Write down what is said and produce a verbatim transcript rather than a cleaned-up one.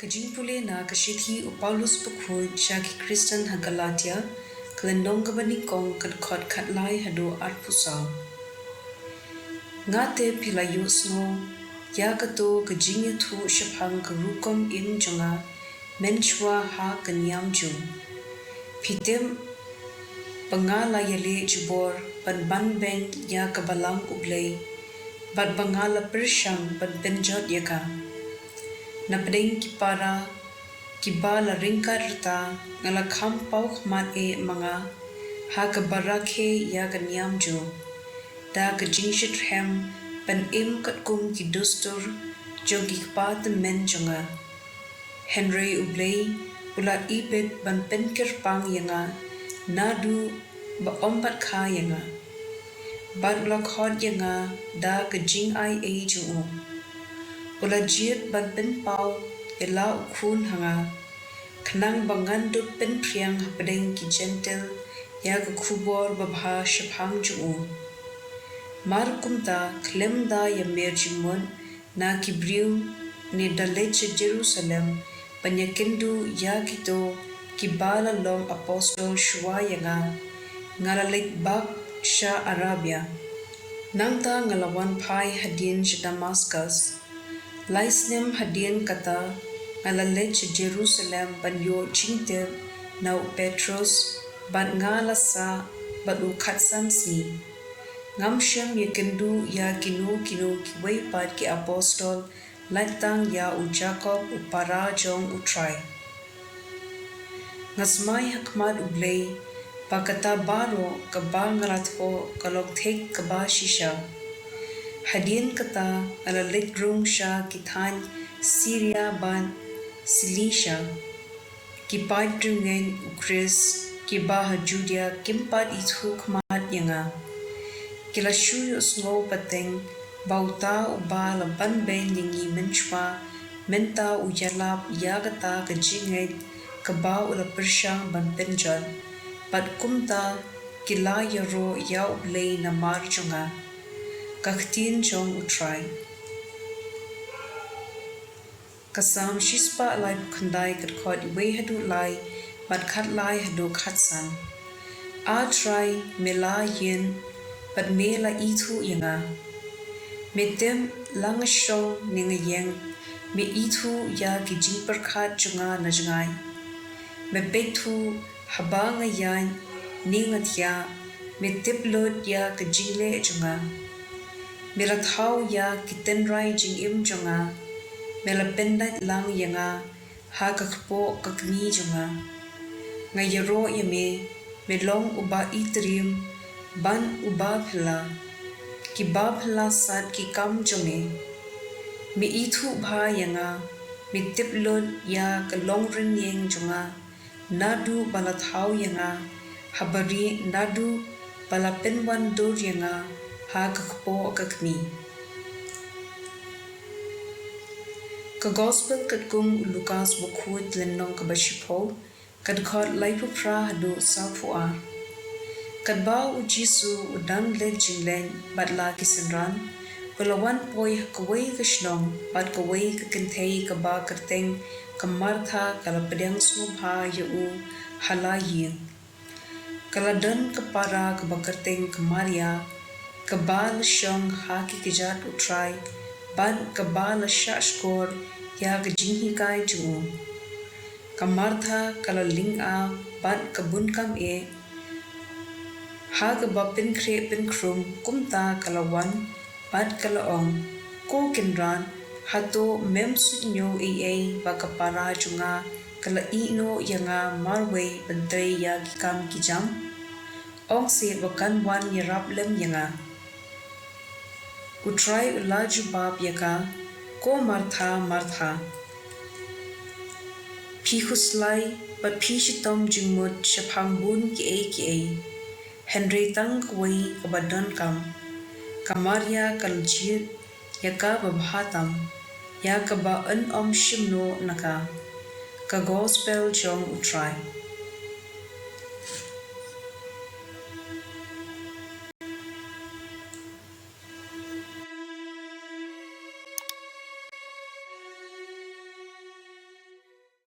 Ka jingpule na ka shithi u Paulus bakhuid sha ki Khristan ha Galatia, ka lynnong kaba nyngkong, ka dkhot khatlai haduh arphew saw. Nga te phi la ïohsngew ïa kato ka jingïathuh shaphang ka rukom im jong nga mynshuwa ha ka niam jong. Phi tip ba nga la ïaleh jubor ban banbeiñ ïa ka balang U Blei, bad ba nga la pyrshang ban pynjot ïa ka. Na pdeng ki para kiba la ryngkat rta, nga la kham paw khmat eh ma nga ha kaba rakhe ïa ka niam jong, da ka jingshitrhem ban im katkum ki dustur jong ki kpa tymmen jong nga. Hynrei U Blei u la ibit ban pynkyrpang ïa nga naduh ba ym bat kha ïa nga, bad u la khot ïa nga da ka jingaiei jong u. U la jied ban pynpaw ïa la u khun ha nga, khnang ba ngan dup pynphriang hapdeng ki Jentil ïa ka khubor babha shaphang jong u. Mar kumta, khlem da ïa mer jingmut na ki briew, ne da leit sha Jerusalem ban ïakynduh ïa kito kiba la long apostol shuwa ïa nga, nga la leit bak sha Arabia. Nangta nga la wan phai hadien sha Damaskus. Lai snem hadien kata, nga la leit sha Jerusalem ban ïoh jingtip na u Petrus, bad nga la sah bad u khatsan sngi. Ngam shym ïakynduh ïa kino kino kiwei pat ki apostol, lait tang ïa u Jakob, u para jong U Trai. Nga smai ha khmat U Blei ba kata baroh kaba nga la thoh ka long thik kaba shisha. Hadien kata nga la leit rung sha ki thaiñ Siria bad Silisia. Ki paid riewngeit U Khrist kiba ha Judia kim pat ithuh khmat ïa nga. Ki la shu ïohsngew pateng ba uta uba la banbeiñ ïa ngi mynshuwa mynta u ïalap ïa kata ka jingngeit kaba u la pyrshang ban pynjot, bad kumta ki la ïaroh ïa U Blei namar jong nga. Ka ktien jong U Trai. Ka Salm shispah laiphew khyndai, ka dkhot wei haduh lai, bad khatlai haduh khatsan. A Trai, me la ïeng, bad me la ithuh ïa nga. Me tip la nga shong ne nga ïeng, me ithuh ïa ki jingpyrkhat jong nga na jngai. Me peit thuh haba nga ïaid ne nga thiah, me tip lut ïa ka jingleh jong nga. Me la thaw ïa ki tynrai jingim jong nga, me la pyndait lang ïa nga ha ka kpoh ka kmie jong nga. Nga ïaroh ïa me, me long uba itriem bad uba phylla. Kiba phylla sat ki kam jong me. Me ithuh bha ïa nga, me tip lut ïa ka longrynïeng jong nga, naduh ba la thaw ïa nga ha barieh, naduh ba la pynwandur ïa nga ha ka kpoh ka kmie. Ka Gospel katkum u Lukas bakhuid, lynnong kaba shiphew, ka dkhot laiphew phra haduh sawphew ar. Katba u Jisu u dang leit jingleit bad la ki synran, u la wan poi ha kawei ka shnong, bad kawei ka kynthei kaba kyrteng ka Martha ka la pdiang sngewbha ïa u ha la ïing. Ka la don ka para kaba kyrteng ka Maria, kaba la shong ha ki kjat U Trai, bad kaba la shahshkor ïa ka jinghikai jong u. Ka Martha ka la lynga bad ka bun kam eh. Ha kaba pynkhreh pynkhrum, kumta ka la wan bad ka la ong, Ko Kynrad, hato mem suidñiew ei ei ba ka para jong nga ka la ïehnoh ïa nga marwei ban trei ïa ki kam ki jam? Ong seh ba kan wan ïarap lem ïa nga. U Trai u la jubab ïa ka, Ko Martha, Martha, phi khuslai bad phi shitom jingmut shaphang bun kiei kiei, hynrei tang kawei kaba donkam. Ka Maria ka la jied ïa ka babha tam, ïa kaba yn ym shim noh na ka. Ka Gospel jong U Trai.